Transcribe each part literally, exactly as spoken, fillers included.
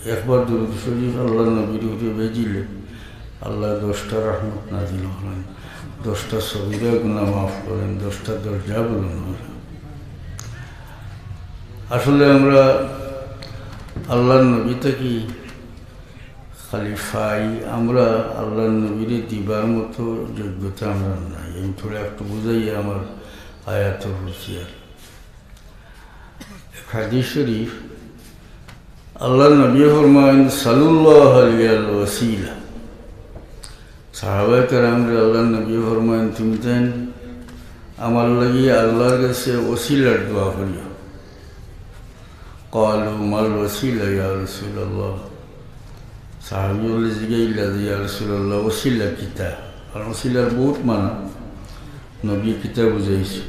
একবার দুরুদ শরিফ আল্লার নবীর উপরে বেজিলে আল্লায় দশটা রহমত নাজিল করইন, দশটা সগীরা গুনা মাফ করইন, দশটা দরজা বুলন্দ করইন। আসলে আমরা আল্লার নবী থাকি খালি ফাই, আমরা আল্লার নবীরে দিবার মতো যোগ্যতা আমরার নাই। আমি থুড়া একটু বুঝাইয়া আমার আয়াত বুঝিয়ার। এক হাদিস শরিফ, আল্লার নবী ফরমাইন, "সালুল্লাহ লিয়াল ওয়াসিলা।" সাহাবায়ে কেরামরে আল্লার নবী ফরমাইন, "তুমিতাইন আমার লাগি আল্লার গেছে ওসিলার দোয়া করিও।" قالوا ما الوسيلة يا رسول الله؟ সাহাবী অকলে জিগাইলা যে, "ইয়া রাসূলুল্লাহ, ওসিলা কিতা?" আর ওসিলার বউত মানা, নবী কিতা বুঝাইছে।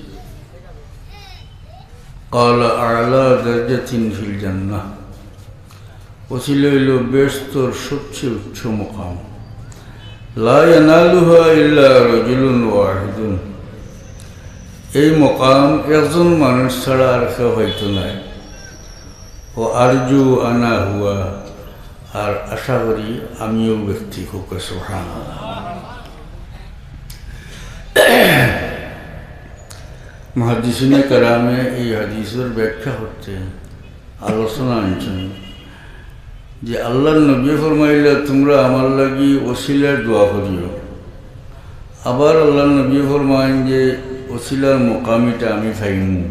قال أعلى درجة في الجنة। ওসিলা অইলো বেহেস্তর সবচেয়ে উচ্চ মকাম। لا ينالها إلا رجل واحد। এই মকাম একজন মানুষ ছাড়া আর কেউ পাইতো নায়। وأرجو أنا هو, আর আশা করি আমিও ব্যক্তি। কউক্কা সুবহানাল্লাহ। মুহাদ্দিসিনে কেরামে এই হাদিসর ব্যাখ্যা করতে আলোচনা আনছইন যে আল্লার নবী ফরমাইলা, "তুমরা আমার লাগি ওসিলার দোয়া করিও।" আবার আল্লার নবী ফরমাইন যে, "ওসিলার মকাম ইটা আমি পাইমু।"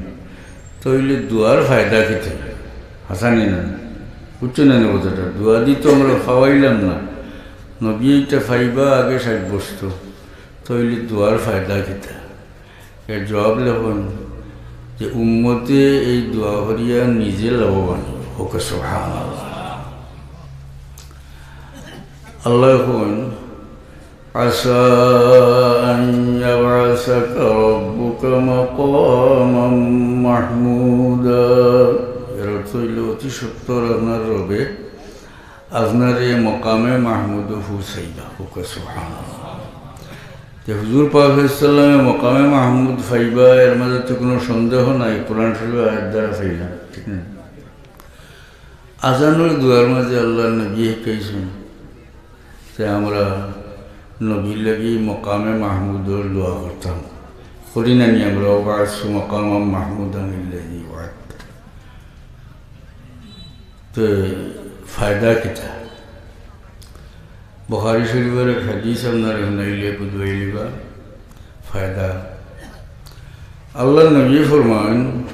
তাইলে দোয়ার ফায়দা কিতা? হাছা নি না? বুঝছো না কথাটা? দোয়া দি তো আমরা পাওয়াইলাম না, নবী ইটা পাইবা আগে সাব্যস্ত। তাইলে দোয়ার ফায়দা কিতা? এর জবাব লেখইন যে উম্মতে এই দোয়া করিয়া নিজে লাভবান অইবো। কউক্কা সুবহানাল্লাহ। আল্লায় কইন, "عسى أن يبعثك ربك مقاما محمودا।" এর অর্থ অইলো, অতি সত্বর আপনার রবে আপনারে মকামে মাহমুদো পৌঁছাইবা। কউক্কা সুবহানাল্লাহ। তে হুজুর পাক সাল্লাল্লাহু আলাইহি ওয়াসাল্লামে মকামে মাহমুদ পাইবা, এর মাঝে তো কুনু সন্দেহ নাই, কোরআন শরিফর আয়াত দ্বারা পাইলা, ঠিক না? আজানর দোয়ার মাঝে আল্লার নবী শিখাইছইন যে আমরা নবীর লাগি মকামে মাহমুদর দোয়া করতাম, করি না নি আমরা? "وابعثه مقاما محمودا الذي وعدته।" তে ফায়দা কিতা? বুখারী শরিফর এক হাদিস আপনারে হুনাইলে বুঝবায় লিবা ফায়দা। আল্লার নবী ফরমাইন,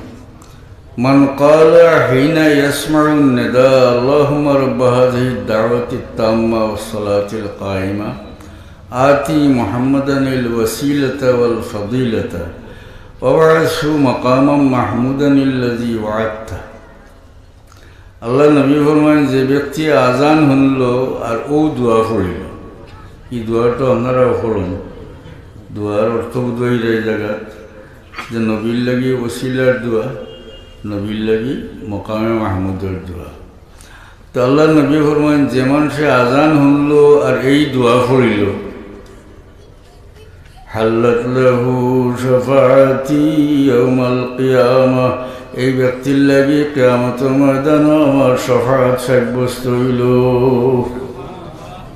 "من قال حين يسمع النداء اللهم رب هذه الدعوة التامة والصلاة القائمة آت محمدا الوسيلة والفضيلة وابعثه مقاما محمودا الذي وعدته।" আল্লার নবী ফরমাইন, যে ব্যক্তি আজান হুনলো আর অউ দোয়া পড়িলো, ই দোয়াটা আপনারাও পড়ইন, দোয়ার অর্থ বুঝাইরা ই জাগাত যে নবীর লাগি ওসিলার দোয়া, নবীর লাগি মকামে মাহমুদর দোয়া। তো আল্লার নবী ফরমাইন, যে মানষে আজান হুনলো আর এই দোয়া পড়িলো, حلت له شفاعتي يوم القيامة, এই ব্যক্তির লাগি কিয়ামতর ময়দানো আমার শাফাআত সাব্যস্ত অইলো।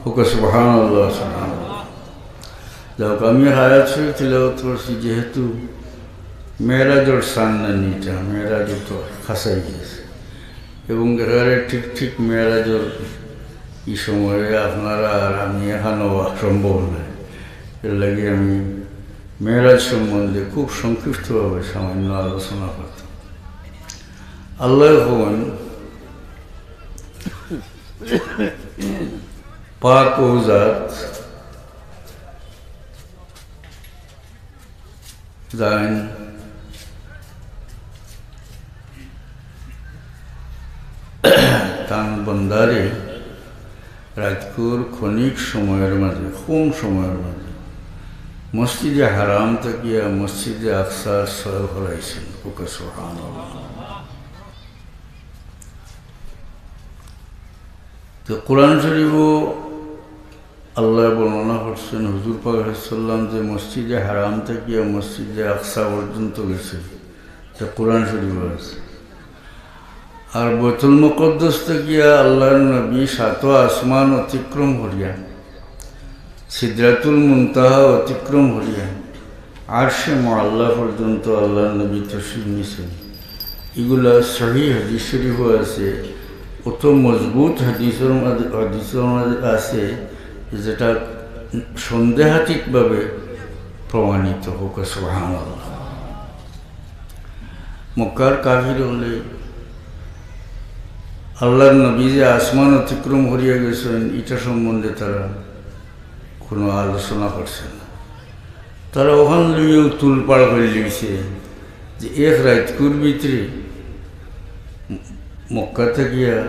কউক্কা সুবহানাল্লাহ, সুবহানাল্লাহ। যাউক, আমি আয়াত শরিফ তিলাওয়াত করছি, যেহেতু মেরাজর সান না নিটা, মেরাজ তো কাছাই গেছে, এবং একেবারে ঠিক ঠিক মেরাজর ই সময়ে আপনারা আর আমি এখানো অওয়া সম্ভব নায়। এর লাগি আমি মেরাজ সম্বন্ধে খুব সংক্ষিপ্তভাবে সামান্য আলোচনা করতাম। আল্লায় কইন, পাক অউ জাত যাইন তান বন্দারে রাইতকুর ক্ষণিক সময়র মাঝে, কম সময়র মাঝে মসজিদে হারাম থাকিয়া মসজিদে আকসার সয়র করাইছইন। কউক্কা সুবহানাল্লাহ। তো কোরআন শরিফো আল্লায় বর্ণনা করছইন, হুজুর পাক সাল্লাল্লাহু আলাইহি ওয়াসাল্লাম যে মসজিদে হারাম থাকিয়া মসজিদে আকসা পর্যন্ত গেছইন, তা কোরআন শরিফো আছে। আর বাইতুল মুকাদ্দাস থাকিয়া আল্লাহর নবী সাত আসমান অতিক্রম করিয়া, সিদরাতুল মুনতাহা অতিক্রম করিয়া, আরশে মুআল্লা পর্যন্ত আল্লাহর নবী তশরিফ নিছেন। ইগুলা সহিহ হাদিস শরীফও আছে, অত মজবুত হাদিসর মাঝে, হাদিসর মাঝে আছে, যেটা সন্দেহাতীতভাবে প্রমাণিত। হোক সুবহানাল্লাহ। মক্কার কাফির অকলে আল্লাহর নবী যে আসমান অতিক্রম করিয়া গেছেন, ইটা সম্বন্ধে তারা কোনো আলোচনা করছে না। তারা অখান লইয়াউ তুলপাড় করি লইছে যে এক রাইতকুর ভিতরে মক্কা থাকিয়া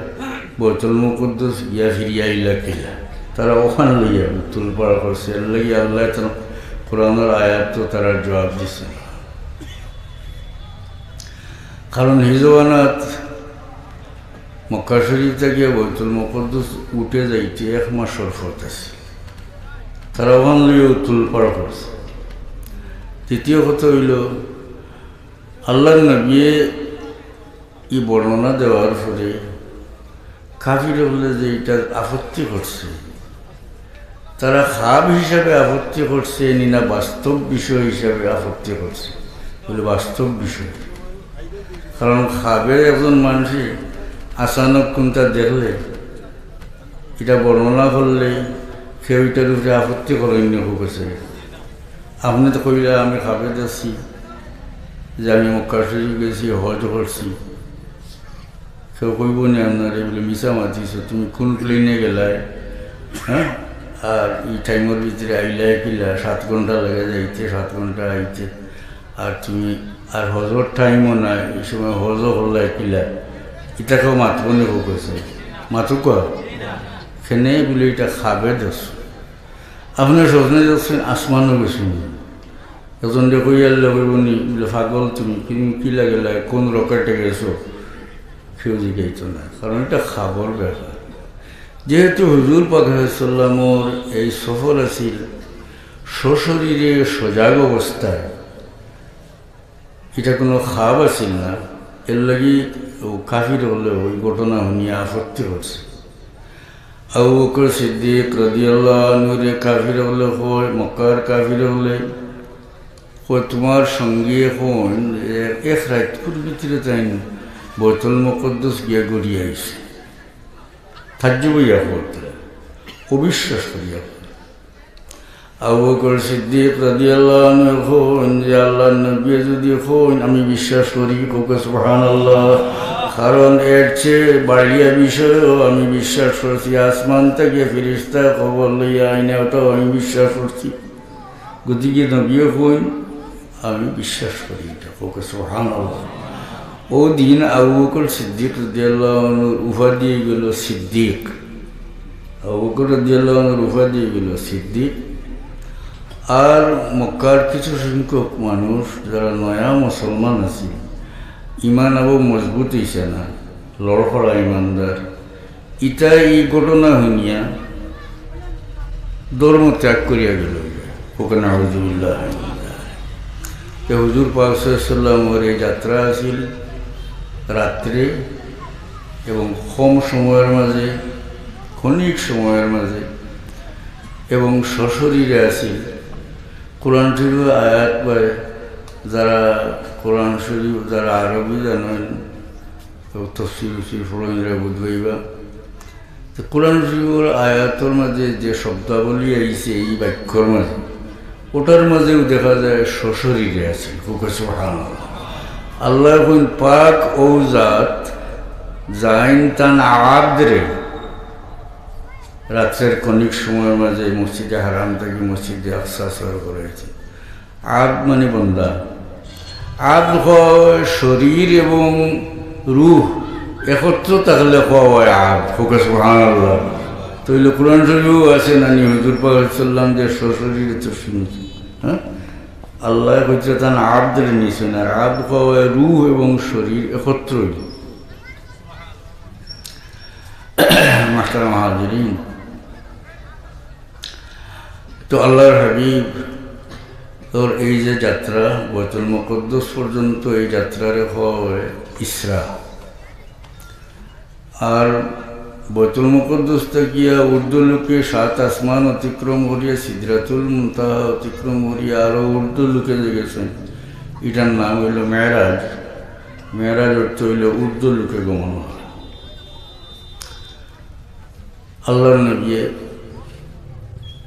বাইতুল মুকাদ্দাস গিয়া ফিরিয়া আইলা কিলা। তারা অখান লইয়া তুলপাড় করছে, এর লাগি আল্লাহ তান কোরআনর আয়াত তো তারা জবাব দিছে। কারণ হি জমানাত মক্কা শরীফ থাকিয়া বাইতুল মুকাদ্দাস উঠে যাইতে এক মাসর পথ আছে। তারা অখান লইয়াউ তুলপাড় করছে। দ্বিতীয় কথা অইলো, আল্লাহর নবীয়ে ই বর্ণনা দেওয়ার পরে কাফির অকলে যে ইটার আপত্তি করছে, তারা খাব হিসাবে আপত্তি করছে নি না বাস্তব বিষয় হিসাবে আপত্তি করছে? বলে, বাস্তব বিষয়। কারণ খাবে একজন মানুষে আচানক কুনটা দেখলে, ইটা বর্ণনা করলে কেউ ইটার উপরে আপত্তি করেন নি, হোক আছে। আপনে তো কইলা, "আমি খাবে দেখছি যে আমি মক্কা শরীফ গেছি, হজ করছি।" কেউ কইবো নি আপনারে, বলে, "মিছা মাতিছো, তুমি কোন প্লেনে গেলায়, হ্যাঁ? আর ই টাইমর ভিতরে আইলায় কিলা, সাত ঘন্টা লাগে যাইতে, সাত ঘন্টা আইতে, আর তুমি, আর হজর টাইমও নাই, ই সময় হজও করলায় কিলা?" ইটা কেউ মাতবো নি, হোক আছে, মাতুকা। কেনে বলে, ইটা খাবে দেখছো। আপনে স্বপ্নে দেখছেন আসমানও গেছেন। একজনরে কইয়ারলে কইবো নি, বলে, "পাগল তুমি, কি, কিলা গেলায়, কোন রকেটে গেছো?" কেউ জিগাইতো না, কারণ ইটা খাবর ব্যাপার। যেহেতু হুজুর পাক সাল্লামর এই সফর আছিল সশরীরে সজাগ অবস্থায়, ইটা কোনো খাব আছিল না, এর লাগি ও কাফির অকলে ওই ঘটনা হুনিয়া আপত্তি করছে। আবু বকর সিদ্দিক রাদিয়াল্লাহু আনহুরে কাফির অকলে কয়, মক্কার কাফির অকলে কয়, "তোমার সঙ্গী এখন এক রাইতকুর ভিতরে তাইন বাইতুল মুকাদ্দাস গিয়া ঘুরিয়া আইছে।" তাজ্জুব অইয়া কয় তারা, অবিশ্বাস করিয়া কয়। আবু বকর সিদ্দিক রাদিয়াল্লাহু আনহু কইন যে, "আল্লাহর নবী যদি কইন, আমি বিশ্বাস করি।" কউক্কা সুবহানাল্লাহ। কারণ এর চেয়ে বাড়িয়া বিষয়ও আমি বিশ্বাস করছি, আসমান থাকি ফিরিস্তা খবর লইয়া আইনে, ওটাও আমি বিশ্বাস করছি। গতিকে নবীও কইন, আমি বিশ্বাস করি ইটা। কউক্কা সুবহানাল্লাহ। ও দিন আবু বকর সিদ্দিক রাদিয়াল্লাহু আনহুর উপাধি অইগেলো সিদ্দিক। আবু বকর রাদিয়াল্লাহু আনহুর উপাধি অইগেলো সিদ্দিক। আর মক্কার কিছু সংখ্যক মানুষ যারা নয়া মুসলমান আছিল, ইমান আবু মজবুত অইছে না, লড়খড়া ইমানদার, ইতা ই ঘটনা হুনিয়া ধর্ম ত্যাগ করিয়া গেল। কউক্কা নাউজুবিল্লাহ। তে হুজুর পাক সাল্লাল্লাহু আলাইহি ওয়াসাল্লামর এই যাত্রা আছিল রাত্রে এবং কম সময়র মাঝে, ক্ষণিক সময়র মাঝে, এবং সশরীরে আছিল। কোরআন শরীফর আয়াত পায়, যারা কোরআন শরীফ, যারা আরবি জানেন, তো তফসির উফসির পড়ইন, এরা বুঝবাইবা। তো কোরআন শরীফর আয়াতর মাঝে যে শব্দাবলী আইছে এই বাক্যর মাঝে, ওটার মাঝেও দেখা যায় সশরীরে আছে। কউক্কা সুবহানাল্লাহ। আল্লাহ কইন, "পাক অউ জাত, যাইন তান আবদরে রাত্রের ক্ষণিক সময়র মাঝে মসজিদে হারাম থাকি মসজিদে আকসা সফর করাইছে।" আবদ মানে বন্দা। আবদ কওয়া অয় শরীর এবং রুহ একত্র থাকলে কওয়া অয় আবদ। কউক্কা সুবহানাল্লাহ। তাইলে কোরআন শরীফও আছে না নি, হুজুর পাক সাল্লাল্লাহু আলাইহি ওয়াসাল্লাম যে সশরীরে তশরিফ নিছইন, হ্যাঁ? আল্লায় কইছে তান আবদরে নিছইন, আর আবদ কওয়া অয় রুহ এবং শরীর একত্র অইলে। মাহতারাম হাজিরিন, তো আল্লাহর হাবিব, তোর এই যে যাত্রা, বাইতুল মুকাদ্দাস পর্যন্ত এই যাত্রারে কওয়া অয় ইসরা। আর বাইতুল মুকাদ্দাস থাকিয়া ঊর্ধ্ব লোকে সাত আসমান অতিক্রম করিয়া সিদরাতুল মুনতাহা অতিক্রম করিয়া আরো ঊর্ধ্ব লোকে যে গেছইন, ইটার নাম অইলো মেরাজ। মেরাজ অর্থ অইলো ঊর্ধ্ব লোকে গমন করা। আল্লাহর নবীয়ে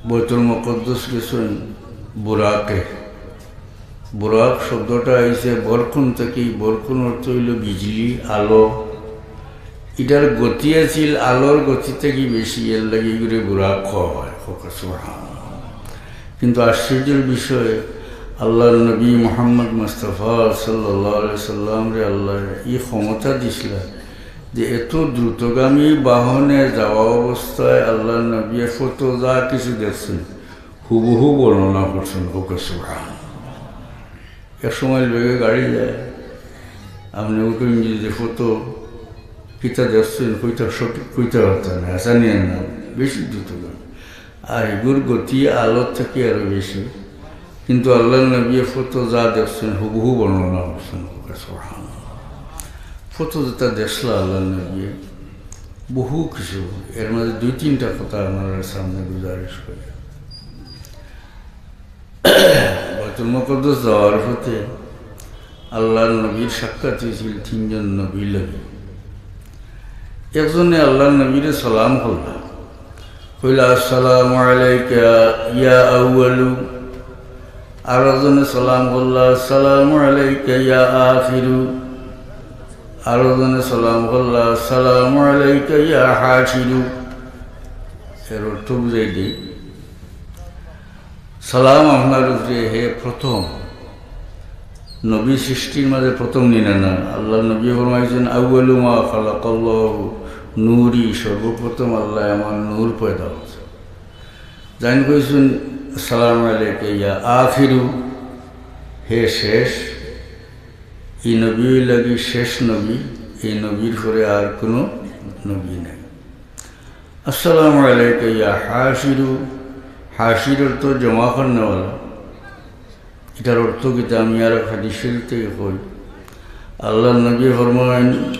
বাইতুল মুকাদ্দাস গেছইন বুরাকে। বুরাক শব্দটা আইছে বরকুন থাকি। বরকুন অর্থ অইলো বিজলি, আলো। ইটার গতি আছিল আলোর গতি থাকি বেশি, এর লাগি ইগুরে বুরাক কওয়া হয়। কউক্কা সুবহানাল্লাহ। কিন্তু আশ্চর্যের বিষয়, আল্লাহর নবী মুহাম্মদ মুস্তাফা সাল্লাল্লাহু আলাইহি সাল্লামরে আল্লায় ই ক্ষমতা দিছলা যে এত দ্রুতগামী বাহনে যাওয়া অবস্থায় আল্লাহর নবীয়ে ফতো যা কিছু দেখছইন, হুবহু বর্ণনা করছইন। কউক্কা সুবহানাল্লাহ। এক সময় বেগে গাড়ি যায়, আপনে উঠইন যে ফতো কিতা দেখছইন, কইতা সঠিক কইতা পারতা না, আসানি আর না, বেশি দ্রুতগামী। আর ইগুর গতি আলোর থাকি আরো বেশি। কিন্তু আল্লাহর নবীয়ে ফতো যা দেখছইন, হুবহু বর্ণনা করছইন। কউক্কা সুবহানাল্লাহ। ফতো যেটা দেখছলা আল্লাহর নবীয়ে, বহু কিছু, এর মাঝে দুই তিনটা কথা আপনারার সামনে গুজারিশ করি। বাইতুল মুকাদ্দাস যাওয়ার পথে আল্লাহর নবীর সাক্ষাৎ অইছিল তিনজন নবীর লগে। একজনে আল্লাহর নবীরে সালাম করলা, কইলা, "আসসালামু আলাইকা ইয়া আউয়ালু।" আর একজনে সালাম করলা, "আসসালামু আলাইকা ইয়া আখিরু।" আর একজনে সালাম করলা, "আসসালামু আলাইকা ইয়া হাশিরু।" এর অর্থ বুঝাই দেই। সালাম আপনার উপরে, হে প্রথম নবী, সৃষ্টির মাঝে প্রথম নি না? না, আল্লাহর নবী ফরমাইছইন, "আউয়ালু মা খালাকাল্লাহু নূরি", সর্বপ্রথম আল্লায় আমার নূর পয়দা করছইন। যাইন কইছইন, "আসসালামু আলাইকা ইয়া আখিরু", হে শেষ। ই নবী অইলা গি শেষ নবী, এই নবীর পরে আর কোনো নবী নাই। "আসসালামু আলাইকা ইয়া হাশিরু", হাশির অর্থ জমা করনেওয়ালা। ইটার অর্থ কিতা আমি আর এক হাদিস শরীফ থাকি কই। আল্লাহর নবী ফরমাইন,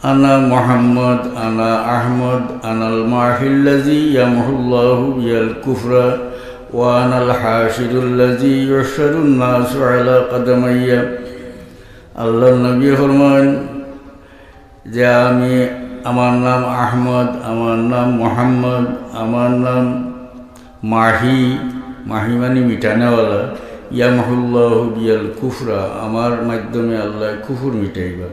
"আনা মুহাম্মদ, আনা আহমদ, আনাল মাহিল্লাযী ইয়ামহুল্লাহু বিয়াল কুফরা, ওয়া আনাল হাশিরুল্লাযী ইউহশারুন নাসু আলা কাদামাইয়া।" আল্লাহর নবী ফরমাইন, যে আমি, আমার নাম আহমদ, আমার নাম মোহাম্মদ, আমার নাম মাহি, মাহি মানে মিটানেওয়ালা, ইয়ামহুল্লাহু বিয়াল কুফরা, আমার মাধ্যমে আল্লায় কুফর মিটাইবা।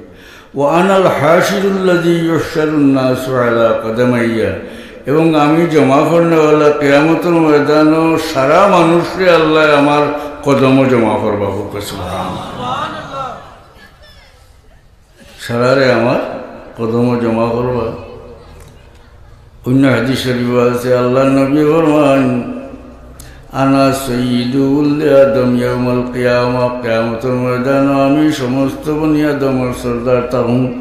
ওয়া আনাল হাশিরুল্লাযী ইউহশারুন নাসু আলা কাদামাইয়া, এবং আমি জমা করনেওয়ালা, কিয়ামতর ময়দানো সারা মানুষরে আল্লায় আমার কদমো জমা করবা। কউক্কা সুবহানাল্লাহ। সারারে আমার কদমো জমা করবা। অইন্য হাদিস শরীফ আছে, আল্লাহর নবী ফরমান, "আনা সাইয়্যিদু ওয়ালাদি আদম ইয়াউমাল কিয়ামা", কিয়ামতর ময়দানো আমি সমস্ত বনি আদমর সর্দার থাকমু।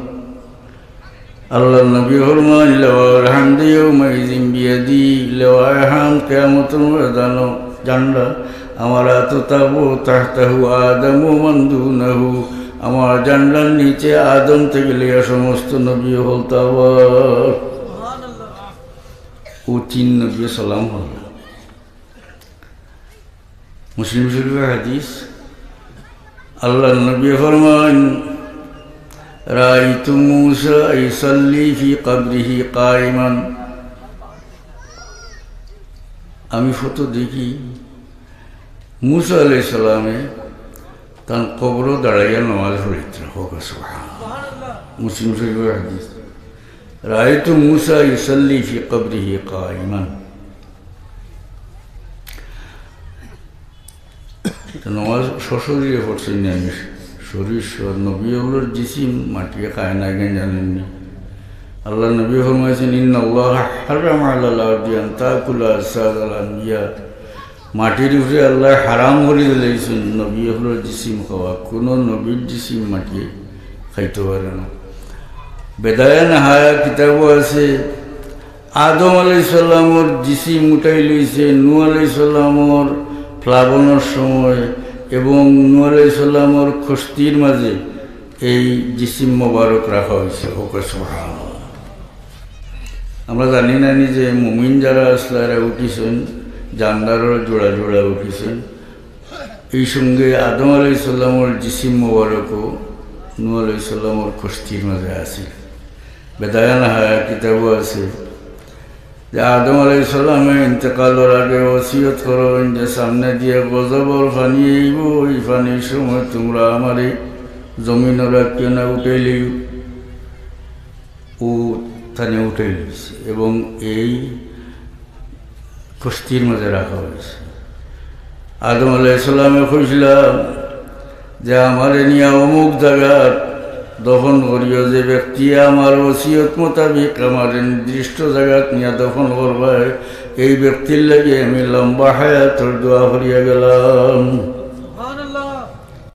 আল্লাহর নবী ফরমান, "লিওয়াউল হামদি ইয়াউমাইযিন বিয়াদি", লিওয়ায়ে হামদ কিয়ামতর ময়দানো ঝান্ডা আমার আতো থাকবো, "তাহতাহু আদম ওয়া মান দুনাহু", আমার ঝান্ডার নিচে আদম থাকি লইয়া সমস্ত নবী অকল থাকবা। অউ তিন নবী সালাম করলা। মুসলিম শরীফর হাদিস, আল্লাহর নবী ফরমান, "রাআইতু মূসা ইউসাল্লি ফি কবরিহি কাইমান।" আমি ফতো দেখি মূসা আলাইহিস সালামে তান কবরো দাঁড়াইয়া নামাজ পড়িতরা। কউক্কা সুবহানাল্লাহ। মুসলিম শরীফর হাদিস, "রাআইতু মূসা ইউসাল্লি ফি কবরিহি কাইমান।" তো নামাজ সশরীরে পড়ছইন নি? আমি শরীর স-, নবী অকলর জিসিম মাটিয়ে খায় না, কেনে জানইন নি? আল্লাহর নবী ফরমাইছইন, "ইন্নাল্লাহা হাররামা আলাল আরদি আন তাকুলা আজসাদাল আনবিয়া।" মাটির উপরে আল্লায় হারাম করি দিলাইছইন নবী অকলর জিসিম খাওয়া, কোনো নবীর জিসিম মাটিয়ে খাইতো পারে না। বেদায়া নাহায়া কিতাবো আছে, আদম আলাইহিস সালামর জিসিম উঠাই লইছে নূহ আলাইহিস সালামর প্লাবনর সময়, এবং নূহ আলাইহিস সালামর কস্তির মাঝে এই জিসিম মোবারক রাখা অইছে। কউক্কা সুবহানাল্লাহ। আমরা জানি না নি যে মুমিন যারা আছলা এরা উঠিছইন, জানদারর জোড়া জোড়া উঠিছইন। এই সঙ্গে আদম আলাইহিস সালামর জিসিম মোবারকও নূহ আলাইহিস সালামর কস্তির মাঝে আছিল। বেদায়ান হায়া কিতাবও আছে যে আদম আলাইহিস সালামে ইন্তেকালর আগে ওসিয়ত করইন যে সামনে দিয়া গজবর পানি আইবো, ওই পানির সময় তুমরা আমারে জমিনো রাখিও না, উঠাইলিও। ও তানে উঠাই লইছে এবং এই কস্তির মাঝে রাখা হয়েছে। আদম আলাইহিস সালামে কইছিলা যে আমারে নিয়া অমুক জাগাত দফন করিও, যে ব্যক্তি আমার ওসিয়ত মোতাবিক আমারে নির্দিষ্ট জাগাত নিয়া দফন করবায়, এই ব্যক্তির লাগি আমি লম্বা হায়াতর দোয়া করিয়া গেলাম।